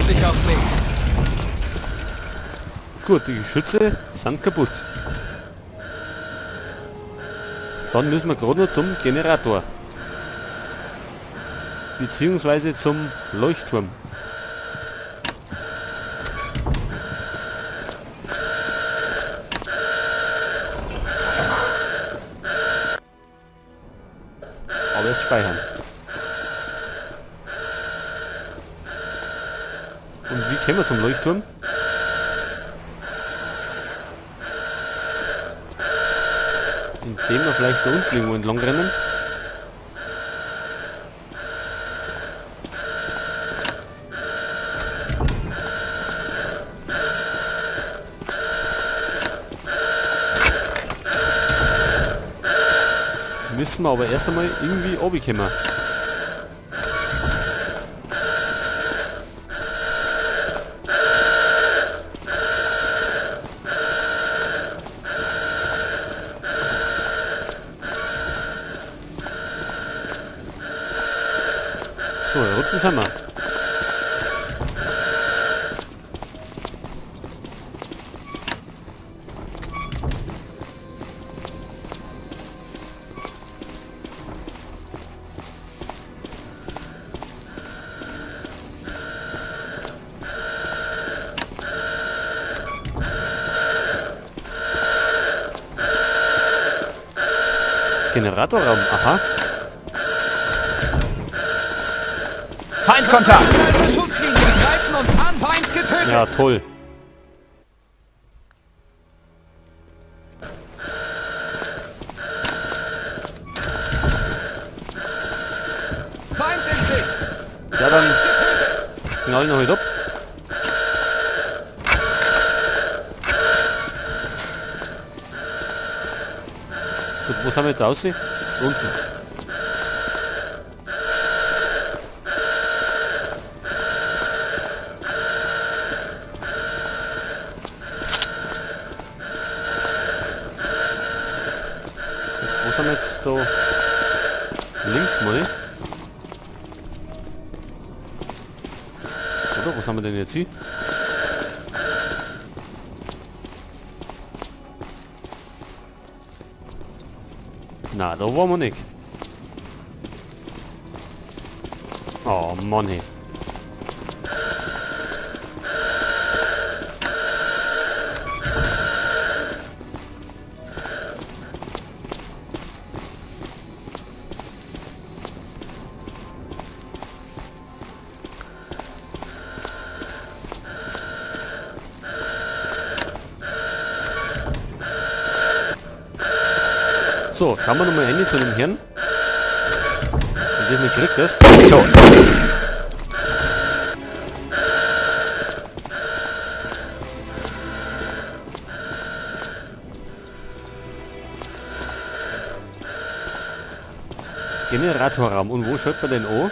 stürzt sich auf mich. Gut, die Geschütze sind kaputt. Dann müssen wir gerade noch zum Generator. Beziehungsweise zum Leuchtturm. Aber erst speichern. Und wie kommen wir zum Leuchtturm? Indem wir vielleicht da unten irgendwo entlang rennen. Müssen wir aber erst einmal irgendwie runterkommen. So, da unten sind wir. Generatorraum, aha. Feindkontakt! Greifen uns an, Feind getötet! Ja, toll. Feind in Sicht! Ja, dann knallen wir heute ab. Gut, wo sind wir jetzt raus? Unten. Wo sind wir jetzt da? Links mal. Oder? Wo sind wir denn jetzt hier? Na, da waren wir nicht. Oh Mann, hey. So, schauen wir nochmal hin zu dem Herrn. Und diesmal kriegt das. Ist tot. Generatorraum. Und wo schaut man denn an?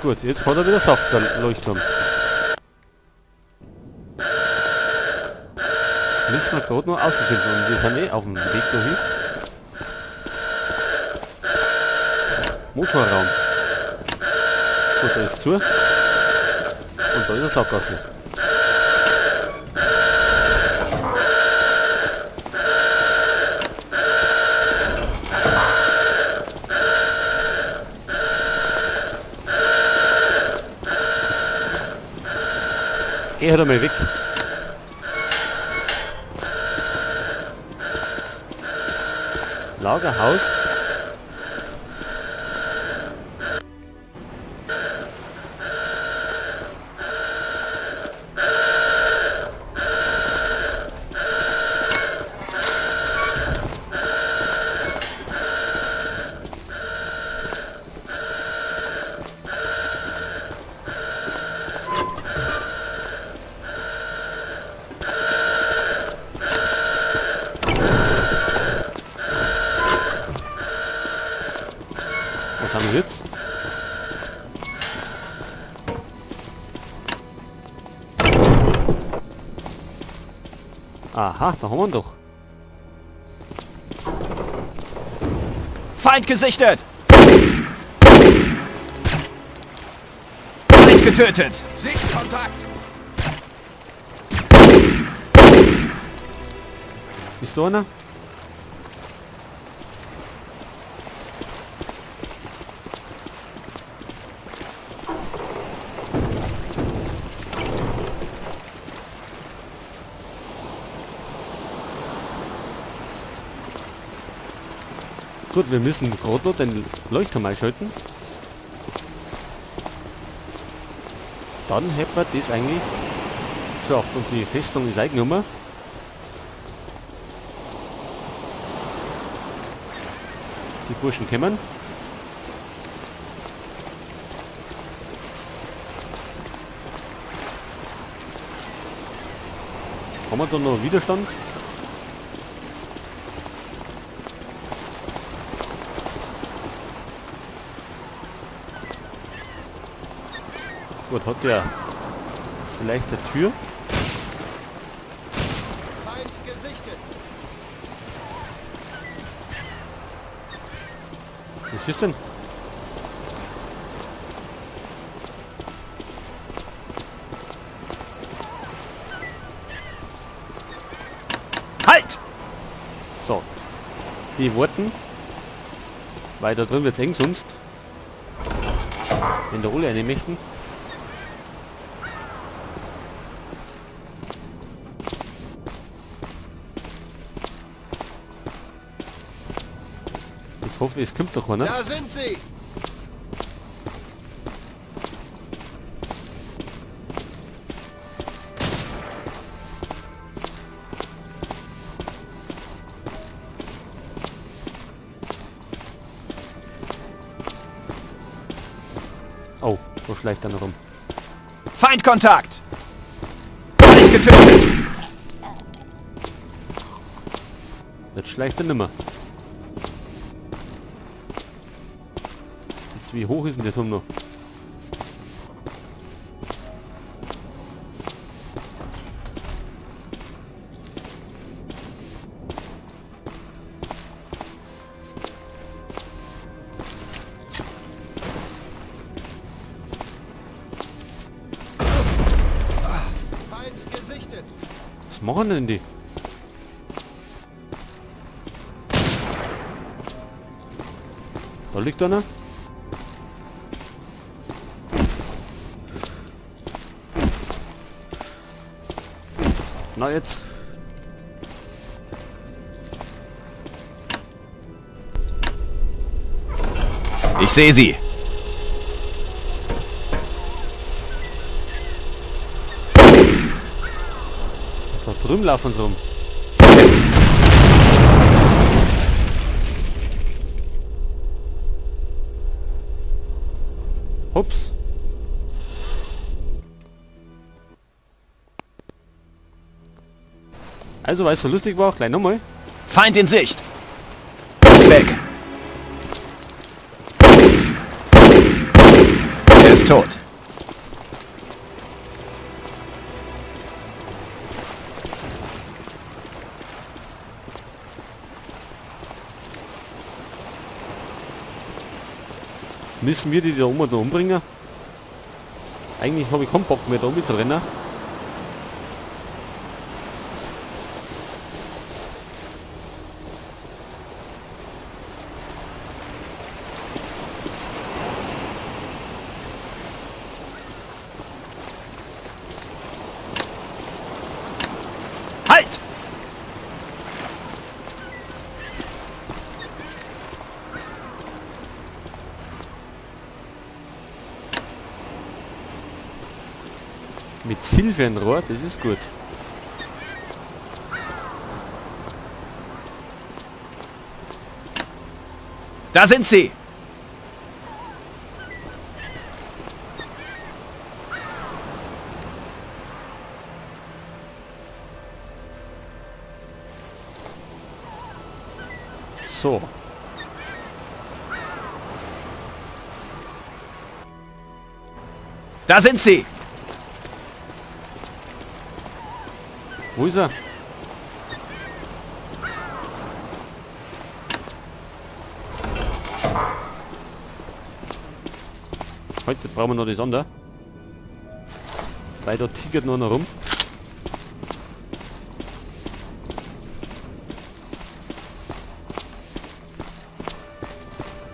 Gut, jetzt hat er wieder Saft, der Leuchtturm. Das müssen wir gerade noch ausfinden und wir sind eh auf dem Weg dahin. Motorraum. Gut, da ist zu. Und da ist eine Sackgasse. Geh halt einmal weg. Lagerhaus. Aha, da haben wir ihn doch. Feind gesichtet! Feind getötet! Sichtkontakt! Ist da einer? Gut, wir müssen gerade noch den Leuchtturm einschalten. Dann hätten wir das eigentlich geschafft und die Festung ist eingenommen. Die Burschen kommen. Haben wir da noch Widerstand? Gut, hat der vielleicht eine Tür? Feind gesichtet. Was ist denn? Halt! So. Die warten. Weil da drin wird's eng sonst. Wenn da alle rein möchten. Ich hoffe, es kommt doch keiner. Da sind sie! Oh, wo schleicht einer rum? Feindkontakt! Feind getötet! Jetzt schleicht er nimmer. Jetzt, wie hoch ist denn der Turm noch? Feind gesichtet. Was machen denn die? Da liegt einer. Na jetzt. Ich sehe sie. Da drüben laufen sie rum. Ups. Also, weil es so lustig war, gleich nochmal. Feind in Sicht. Ist weg. Er ist tot. Müssen wir die da oben noch umbringen? Eigentlich habe ich keinen Bock mehr da oben zu rennen. Halt! Mit Zielfernrohr, das ist gut. Da sind sie! So. Da sind sie! Wo ist er? Heute brauchen wir noch das andere. Weil da tickert noch einer rum.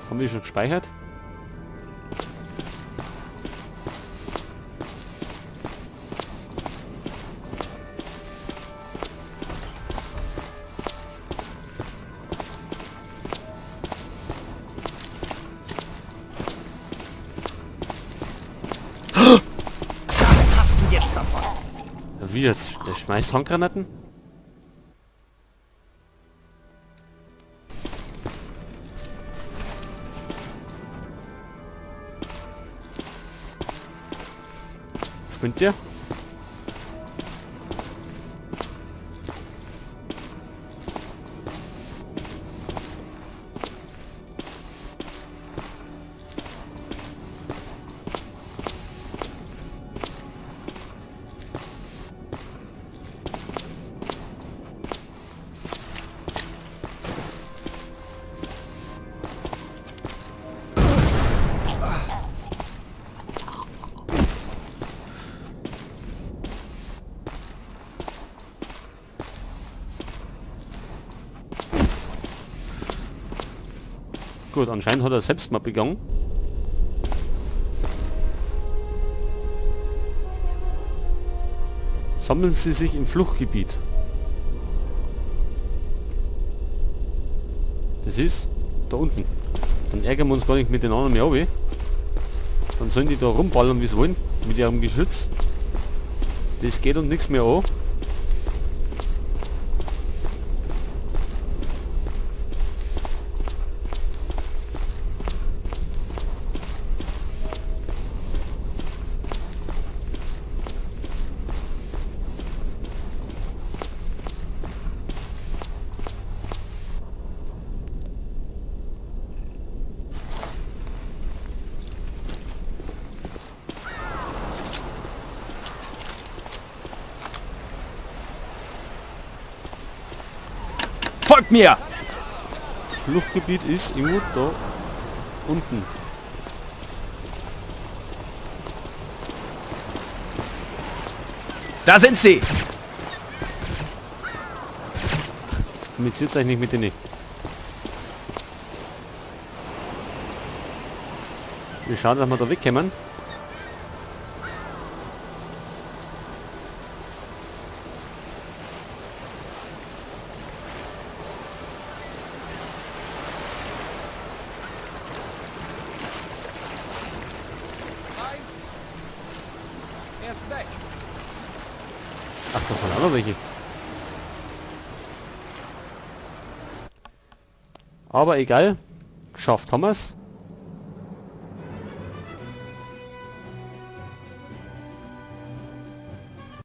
Haben wir schon gespeichert? Das hast du jetzt davon. Wie jetzt? Der schmeißt Handgranaten? Spinnt der? Gut, anscheinend hat er Selbstmord begangen. Sammeln Sie sich im Fluchtgebiet. Das ist da unten. Dann ärgern wir uns gar nicht mit den anderen mehr runter. Dann sollen die da rumballern, wie sie wollen, mit ihrem Geschütz. Das geht uns nichts mehr an. Folgt mir! Fluchtgebiet ist irgendwo da unten. Da sind sie! Kommuniziert euch nicht mit denen. Wir schauen, dass wir da wegkommen. Er ist weg. Ach, das waren auch noch welche. Aber egal. Geschafft haben wir's.